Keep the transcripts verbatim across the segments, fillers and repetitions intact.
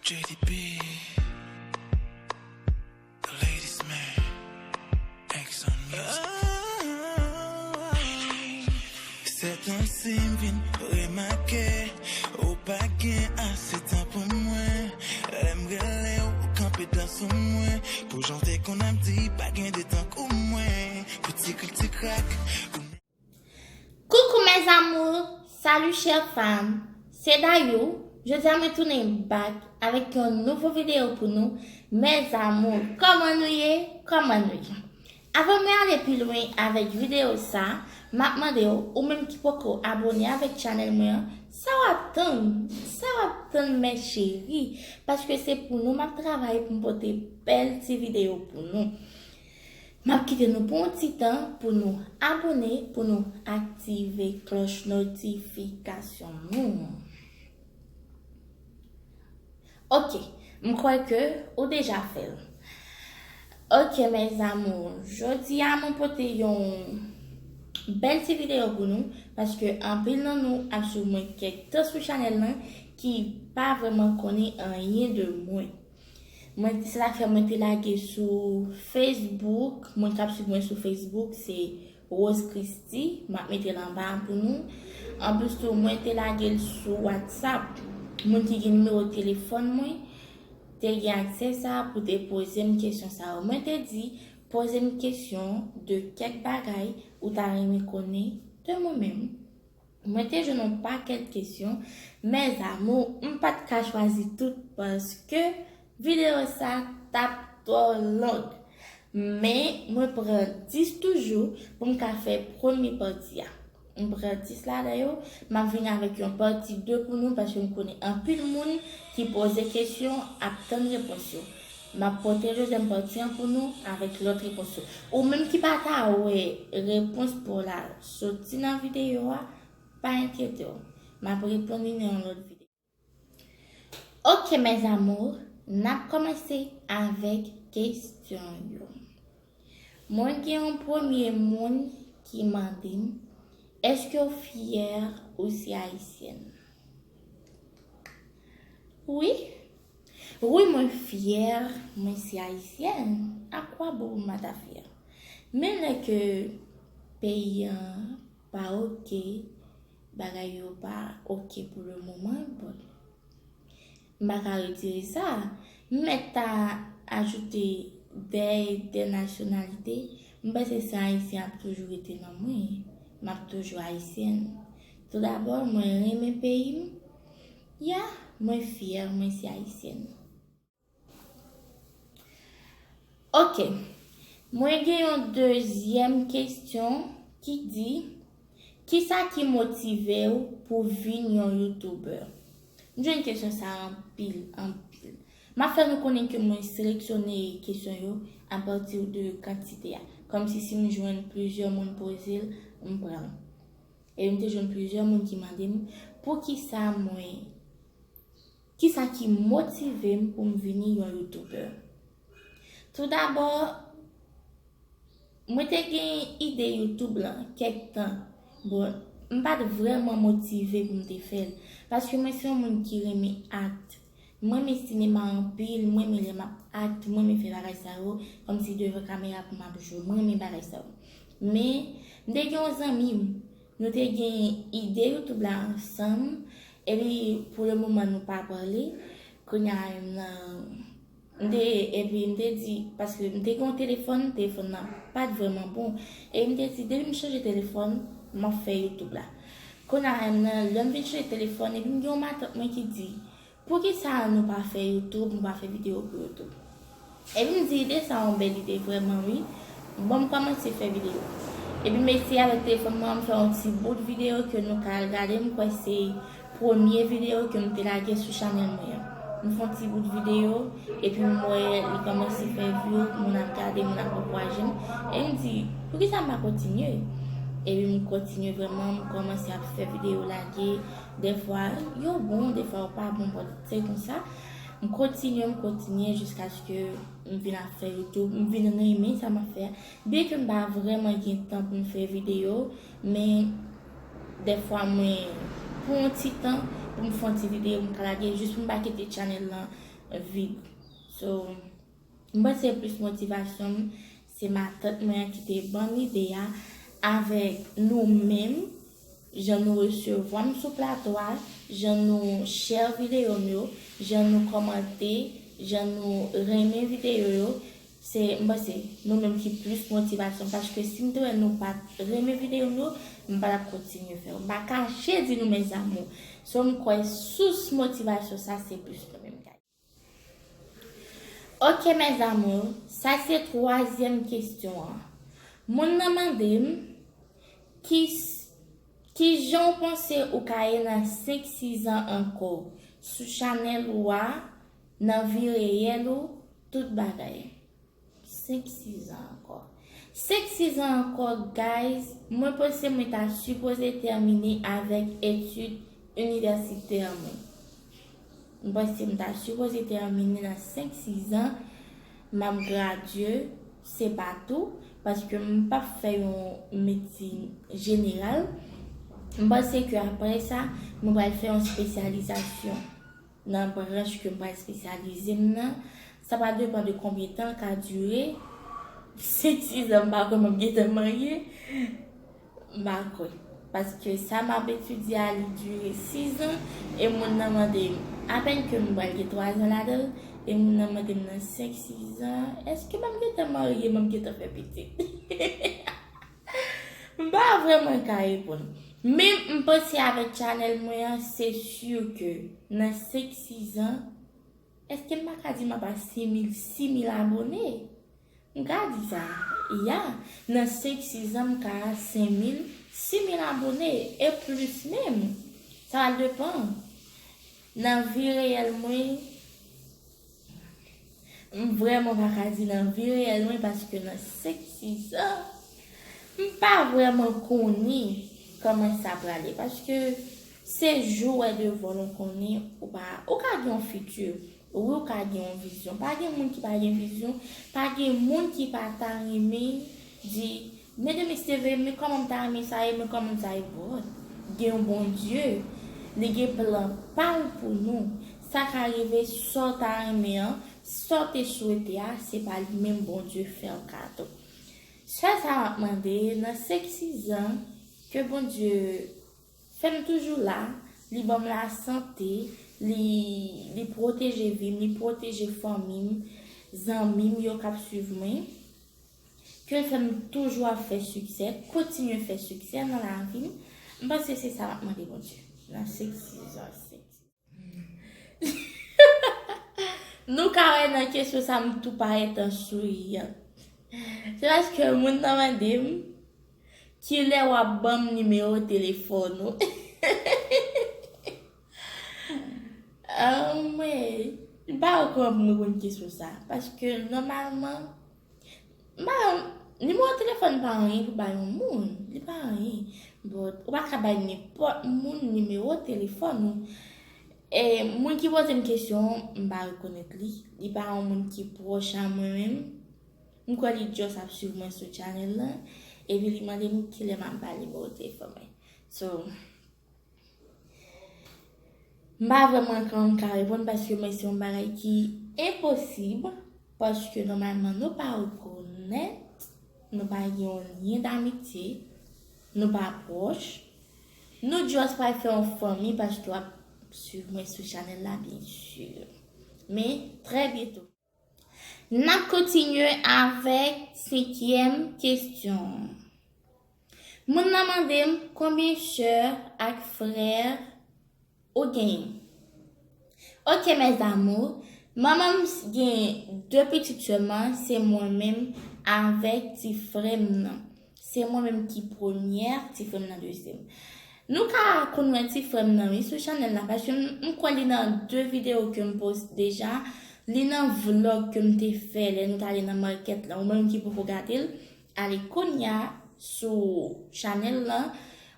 J D B, the ladies man, X on music. Sèt an si m vin remake, ou pa gen ase tan pou mwen. Lè m rele w, ou kanpe dan sou mwen. Pou jan w te konn ap di, pa gen de tankou mwen. Pou ti krik ti krak, ou Coucou mes amours, salut chères femmes, c'est Dayou. Jodi a mwen tounen back avèk yon nouvo videyo pou nou. Mes amours, kòman nou ye? Kòman nou ye? Avan mwen ale pi lwen avèk videyo sa, m ap mande w, ou menm ki poko abone avèk chanèl mwen an, sa w ap tann? Sa w ap tann, mes chéries? Paske se pou nou m ap travay pou m pote bèl ti videyo pou nou. M ap kite nou pou yon ti tan pou nou abone, pou nou aktive klòch notifikasyon nou. Ok, m kwè ke ou deja fè l. Ok, mes amours, jodi a mwen pote yon bèl ti videyo pou nou, paske anpil nan nou ap swiv mwen kèk tan sou chanèl lan ki pa vrèman konnen anyen de mwen. Mwen, se sa k fè mwen te lage sou Facebook. Moun k ap swiv mwen sou Facebook, se Rose Christie. M ap mete l anba a pou nou. Anplis tou, mwen te lage l sou WhatsApp. Moun ki gen nimewo telefòn mwen te gen aksè sa a pou te poze m kesyon sa yo. Mwen te di, poze m kesyon de kèk bagay ou ta renmen konnen de mwen menm. Mwen te jwenn yon pakèt kesyon. Mes amours, m pa t ka chwazi tout paske videyo sa t ap twò long. Men, mwen pran dis toujou pou m ka fè premye pati a. M pran dis ladan yo, m ap vin avèk yon pati de pou nou paske m konnen anpil moun ki poze kesyon ap tann repons yo. M ap pote dezyèm pati an pou nou avèk lòt repons yo. Ou menm ki pa ta wè repons pa w la soti nan videyo a, pa enkyete w, m ap reponn li nan yon lòt videyo. Ok, mes amours, n ap kòmanse avèk kesyon yo. Mwen gen yon premye moun ki mande m, èske w fyè ou se ayisyèn? Wi. Wi, mwen fyè, mwen se ayisyèn. A kwa bon pou m pa ta fyè? Men lè ke peyi an pa oke, bagay yo pa oke pou le moman, bon, m pa ka retire sa. M mèt ta ajoute dèy de nasyonalite, m panse san ayisyen ap toujou rete nan mwen. M ap toujou ayisyèn. Toudabò, mwen renmen peyi m. Ya, mwen fyè, mwen se ayisyèn. Ok. Mwen gen yon dezyèm kesyon ki di, kisa ki motive w pou vin yon youtubeur? M jwenn kesyon sa a anpil, anpil. M ap fè nou konnen ke mwen seleksyone kesyon yo apati de kantite a. Kòmsi si m jwenn plizyè moun poze l, m pran l. E m te jwenn plizyè moun ki mande m poukisa mwen, kisa ki motive m pou m vini yon youtubeur. Toudabò, mwen te gen ide YouTube lan kèk tan. Bon, m pa t vrèman motive pou m te fè l. Paske mwen se yon moun ki renmen act. Mwen renmen sinema anpil, mwen renmen lè m ap act, mwen renmen fè bagay sa yo, kòmsi devan kamera pou m ap jwe. Mwen renmen bagay sa yo. Men, m te gen yon zanmi m, nou te gen ide YouTube la ansanm, epi pou le moman nou pa pale. Kounye a menm nan, m te, epi m te di, paske m te gen yon telefòn, telefòn nan pa t vrèman bon. Epi m te di, depi m chanje telefòn, m ap fè YouTube la. Kounye a menm nan, lè m vin chanje telefòn, epi m gen yon matant mwen ki di, poukisa nou pa fè YouTube, nou pa fè videyo pou YouTube? Epi m di, ide sa a yon bèl ide vrèman, wi. Bon, m kòmanse fè videyo. Epi m eseye avèk telefòn mwen an, m fè yon ti bout videyo ke nou ka al gade, m kwè se premye videyo ke m te lage sou chanèl mwen an. M fè yon ti bout videyo, epi m wè li kòmanse fè view, moun ap gade, moun ap ankouraje m. E m di, poukisa m pa kontinye? Epi m kontinye vrèman, m kòmanse ap fè videyo lage. Dèfwa, yo bon, dèfwa yo pa bon, but se konsa. M kontinye, m kontinye jiskaske m vin ap fè YouTube, m vin renmen sa m ap fè a. Byenke m pa vrèman gen tan pou m fè videyo, men dèfwa mwen pran yon ti tan pou m fè yon ti videyo, m ka lage jis pou m pa kite chanèl lan vid. So, m panse plis motivasyon m, se matant mwen an ki te ban m ide a avèk nou menm, jan nou resevwa m sou plato a, jan nou share videyo m yo, jan nou kòmante, jan nou renmen videyo yo, se, m panse, nou menm ki plis motivasyon, paske si m te wè nou pa t renmen videyo m yo, m pa t ap kontinye fè yo. M pa kache di nou, mes amours. So, m kwè sous motivasyon sa, se plis nou menm, guys. Ok, mes amours, sa se twazyèm kesyon an. Moun nan mande m, ki, s- ki jan w panse ou ka ye nan senk sizan ankò, sou chanèl ou a, nan vi reyèl ou, tout bagay. Senk sizan ankò. Senk sizan ankò, guys, mwen panse mwen ta sipoze tèmine avèk etid inivèsitè mwen. M panse m ta sipoze tèmine nan senk sizan, m ap gradye, se pa tou, paske m p ap fè yon medsin jeneral. M panse ke apre sa, mwen pral fè yon espesyalizasyon nan branch ke m pral espesyalize m nan. Sa va depann de konbyen tan l ka dire. Senk sizan, m pa kwè m ap gentan marye. M pa kwè. Paske sa m ap etidye a, li dire sizan, e moun nan mande m, apèn ke m pral gen twazan ladan l, e moun nan mande m nan senk sizan, èske m ap gentan marye, m ap gentan fè pitit? M pa vrèman ka reponn. Men m panse avèk chanèl mwen an, se si ke nan senk sizan, èske m pa ka di m ap a senk mil, sis mil abone? M ka di sa, ya, nan senk sizan, m ka a senk mil, sis mil abone, e plis menm. Sa va depann. Nan vi reyèl mwen, m vrèman pa ka di nan vi reyèl mwen, paske nan senk sizan, m pa vrèman konnen kòman sa prale. Paske se jou w wè devan w konnen ou pa, ou ka gen yon fiti. Wi, ou ka gen yon vizyon. Pa gen moun ki pa gen vizyon. Pa gen moun ki pa ta renmen di, men demen se vre, men kòman m ta renmen sa ye, men kòman sa ye. But gen yon Bondye, li gen plan pa l pou nou. Sa ka rive, sa w ta renmen an, sa w te swete a, se pa li menm Bondye fè w kado. Sèl sa m ap mande, nan senk sizan, ke Bondye fè m toujou la, li ban m lasante, li, li pwoteje vi m, li pwoteje fanmi m, zanmi m yo k ap swiv mwen. Ke l fè m toujou ap fè siksè, kontinye fè siksè nan lavi m. M panse se sa m ap mande Bondye. Nan senk sizan, senk sizan. Nou ka wè nan kesyon sa m tou parèt an souriyan. Se paske moun nan mande m, kilè w ap ban m nimewo telefòn ou? Anmwey, m pa wè kòman pou m reponn kesyon sa. Paske nòmalman, m pa, nimewo telefòn pa anyen pou bay yon moun. Li pa anyen. But, ou pa ka bay nenpòt moun nimewo telefòn ou. E moun ki poze m kesyon, m pa rekonèt li. Li pa yon moun ki pwòch a mwen menm. M kwè li just ap swiv mwen sou channel lan. Epi li mande m kilè m ap ba l nimewo telefòn mwen. So, m pa vrèman konn ka reponn paske mwen se yon bagay ki enposib. Paske nòmalman nou pa rekonèt, nou pa gen yon lyen damitye, nou pa pwòch. Nou just pral fè yon fanmi paske w ap swiv mwen sou channel la, byen si. Men, trè byento. N ap kontinye avèk senkyèm kesyon. Moun nan mande m konbyen sè ak frè ou genyen. Ok, mes amours, manman m gen de pitit sèlman, se mwen menm avèk ti frè m nan. Se mwen menm ki premyè, ti frè m nan dezyèm. Nou ka konn wè ti frè m nan wi sou chanèl la, paske m, m kwè li nan de videyo ke m poste deja, li nan vlog ke m te fè lè nou t ale nan makèt la, ou menm ki poko gade l, ale kounye a sou chanèl lan,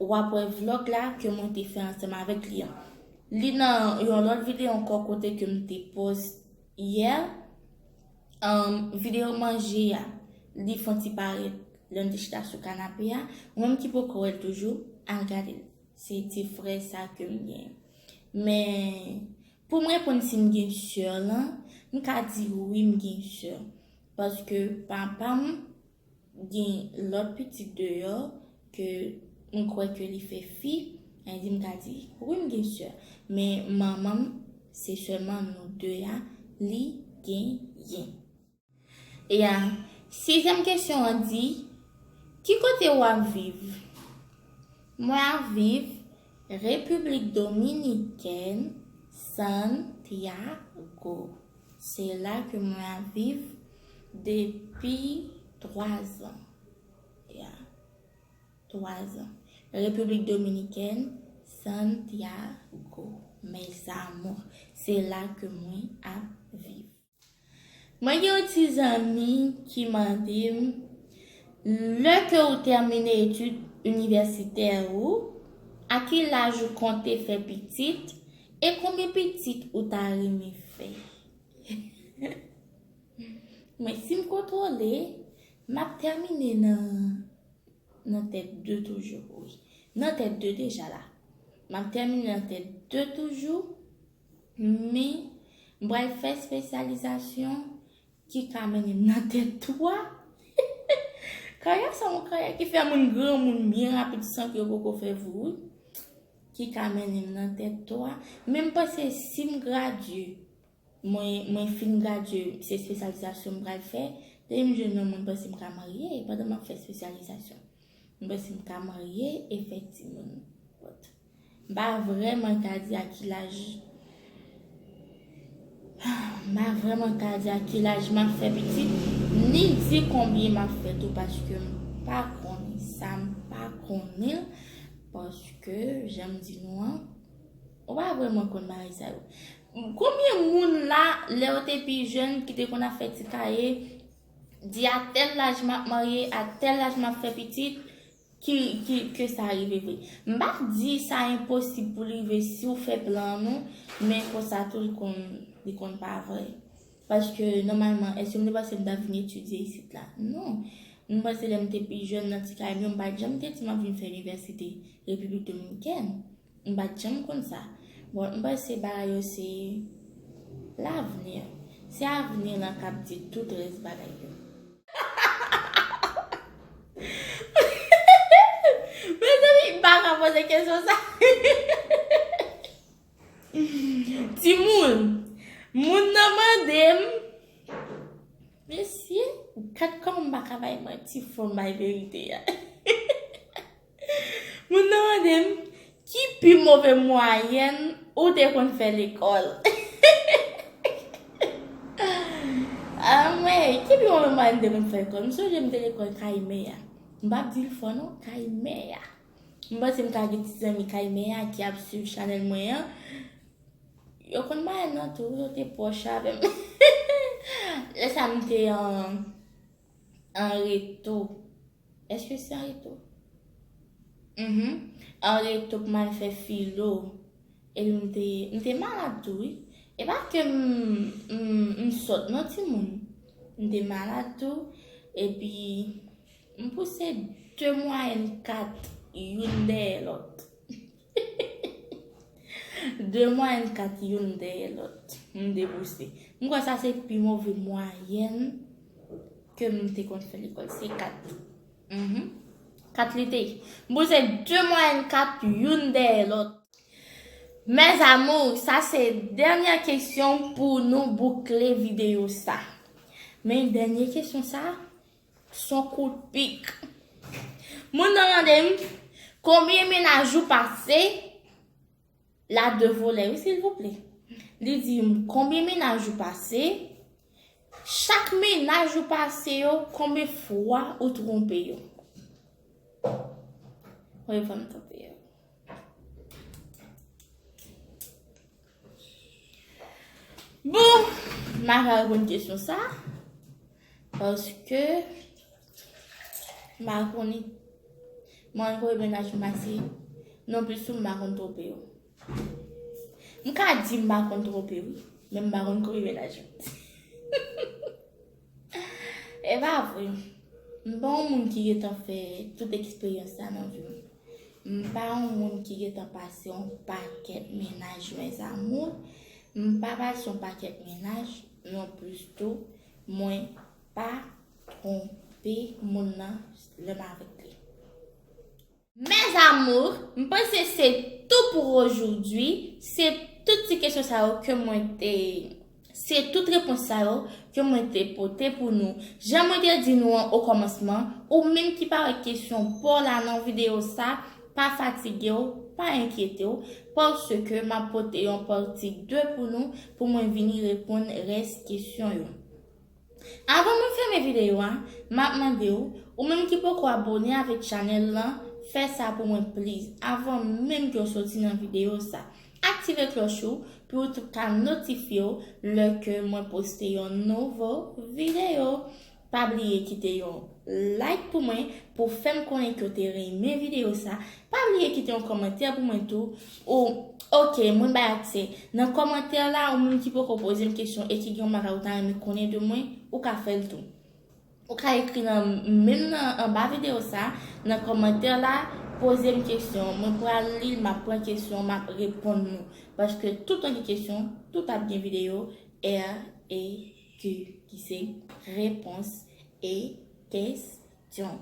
w ap wè vlog la ke mwen te fè ansanm avèk li an. Li nan yon lòt videyo ankò kote ke m te poste yè, um, videyo manje a, li fè yon ti parèt lè m te chita sou kanape a. Ou menm ki poko wè l toujou, al gade l. Se ti frè sa ke m gen. Men, Pou m reponn si m gen sè lan, m ka di wi m gen sè. Paske papa m gen lòt pitit deyò ke m kwè ke li fè fi, ann di m ka di wi m gen sè. Men manman m, se sèlman nou de a li genyen. E a, sizyèm kesyon an di, ki kote w ap viv? Mwen ap viv Repiblik Dominikèn, Santiago. Se la ke mwen ap viv depi twa zan. Ya, twa zan. Repiblik Dominikèn, Santiago. Mes amours, se la ke mwen ap viv. Mwen gen yon ti zanmi ki mande m, lè ke ou tèmine etid inivèsitè ou, a ki laj ou konte fè pitit, e konbyen pitit ou ta renmen fè? Mwen, si m kontwole, m ap tèmine nan, nan tèt de toujou, wi. Nan tèt de deja la. M ap tèmine nan tèt de toujou, men m pral fè espesyalizasyon ki ka mennen m nan tèt twa. Karyè sa yon karyè ki fè moun granmoun byen rapid san ke yo poko fè vou, wi. Ki ka mennen m nan tèt twa. Men m panse si m gradye, mwen, mwen fin gradye, se espesyalizasyon m pral fè. Depi m jwenn yon moun, m panse m ka marye pandan m ap fè espesyalizasyon. M panse m ka marye e fè timoun. But, m pa vrèman ka di a ki laj. M pa vrèman ka di a ki laj m ap fè pitit, ni di konbyen m ap fè tou, paske m pa konnen sa, m pa konnen l, paske, jan m di nou an, ou pa vrèman konn bagay sa yo. Konbyen moun la, lè yo te pi jèn, ki te konn ap fè ti kaye, di a tèl laj m ap marye, a tèl laj m ap fè pitit, ki, ki, ke sa rive vre. M pa di sa enposib pou l rive si w fè plan an non, men konsa tou li konn, li konn pa vre. Paske nòmalman, èske m te panse m t ap vin etidye isit la? Non. M panse lè m te pi jèn nan ti kay m yo, m pa t janm te di m ap vin fè inivèsite Repiblik Dominikèn. M pa t janm konn sa. Bon, m panse bagay yo se lavni. Se avni lan k ap di tout rès bagay yo. Mezanmi, m pa ka poze kesyon sa. Timoun, moun nan mande m, mesye, gad kòman m pa ka bay manti, fò m bay verite a. Moun nan mande m, ki pi move mwayèn ou te konn fè lekòl? Anmwey, ki pi move mwayèn m te konn fè lekòl? M sonje m te lekòl kay mè a. M p ap di l fò non, kay mè a. M panse m ka gen ti zanmi kay mè a ki ap swiv chanèl mwen an. Yo konn mwayèn nan tou, yo te pwòch avè m. Lè sa m te an, an reto. Èske se an reto? Mhm. An reto pou m al fè filo. Epi m te, m te malad tou, wi. E pa ke m, m, m sòt non, timoun. M te malad tou. Epi, m pouse de mwayèn kat, youn dèyè lòt. De mwayèn kat, youn dèyè lòt. M te pouse. M kwè sa se pi move mwayèn ke m te konn fè lekòl. Se kat. Mhm. Kat li te ye. M pouse de mwayèn kat, youn dèyè lòt. Mes amours, sa se dènyè kesyon pou nou boukle videyo sa. Men dènyè kesyon sa, s on kout pik. Moun nan mande m, konbyen mennaj ou pase? La de volè, wi, silvouplè. Li di m, konbyen mennaj ou pase? Chak mennaj ou pase yo, konbyen fwa ou twonpe yo? Konbyen fwa m twonpe yo? Bon, m pa ka reponn kesyon sa, paske m pa konnen. Mwen, konbyen mennaj m pase, non plis tou, m pa konn twonpe yo. M ka di m pa konn twonpe, wi, men m pa konn konbyen mennaj m. E pa vre. M pa yon moun ki gentan fè tout eksperyans sa nan vi m. M pa yon moun ki gentan pase yon pakèt mennaj, mes amours. M pa pase yon pakèt mennaj, non plis tou, mwen pa twonpe moun nan lè m avèk li. Mes amours, m panse se tou pou aujourd'hui. Se tout ti kesyon sa yo ke mwen te, se tout repons sa yo ke mwen te pote pou nou. Jan mwen te di nou an o kòmansman, ou menm ki pa wè kesyon pa w la nan videyo sa, pa fatige w, pa enkyete w, paske m ap pote yon pati de pou nou, pou mwen vini reponn rès kesyon yo. Avan mwen fèmen videyo a, m ap mande w, ou menm ki poko abòne avèk chanèl lan, fè sa pou mwen please, avan menm ke w soti nan videyo sa. Aktive klòch ou pou YouTube ka notifye w lè ke mwen poste yon nouvo videyo. Pa bliye kite yon like pou mwen, pou fè m konnen ke w te renmen videyo sa. Pa bliye kite yon kòmantè pou mwen tou. Ou, ok, mwen bay aksè. Nan kòmantè la, ou menm ki poko poze m kesyon e ki gen yon bagay ou ta renmen konnen de mwen, ou ka fè l tou. Ou ka ekri nan, menm nan anba videyo sa, nan kòmantè la, poze m kesyon. Mwen pral li l, m ap pran kesyon, m ap reponn nou. Paske toutan gen kesyon, tout ap gen videyo R E Q, ki se repons e kesyon.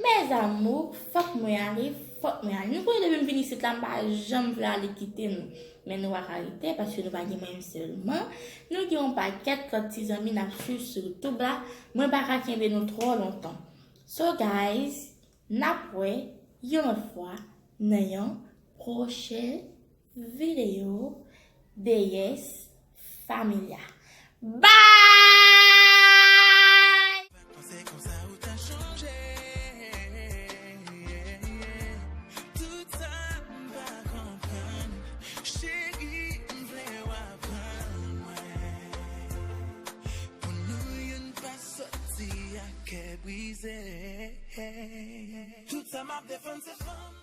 Mes amours, fòk mwen ale, fòk mwen ale. Nou konnen depi m vin isit la, m pa janm vle ale kite nou. Men nou pa ka rete, paske nou pa gen mwen menm sèlman. Nou gen yon pakèt lòt ti zanmi n ap swiv sou YouTube la. Mwen pa ka kenbe nou twò lontan. So guys, n ap wè yon lòt fwa nan yon pwochèn videyo Déesse Familia. Bye! Panse konsa ou ta chanje. Tout sa m pa konprann. Cheri, m vle w aprann mwen. Pou nou youn pa soti ak kè brize. Tout sa m ap defann se fanm.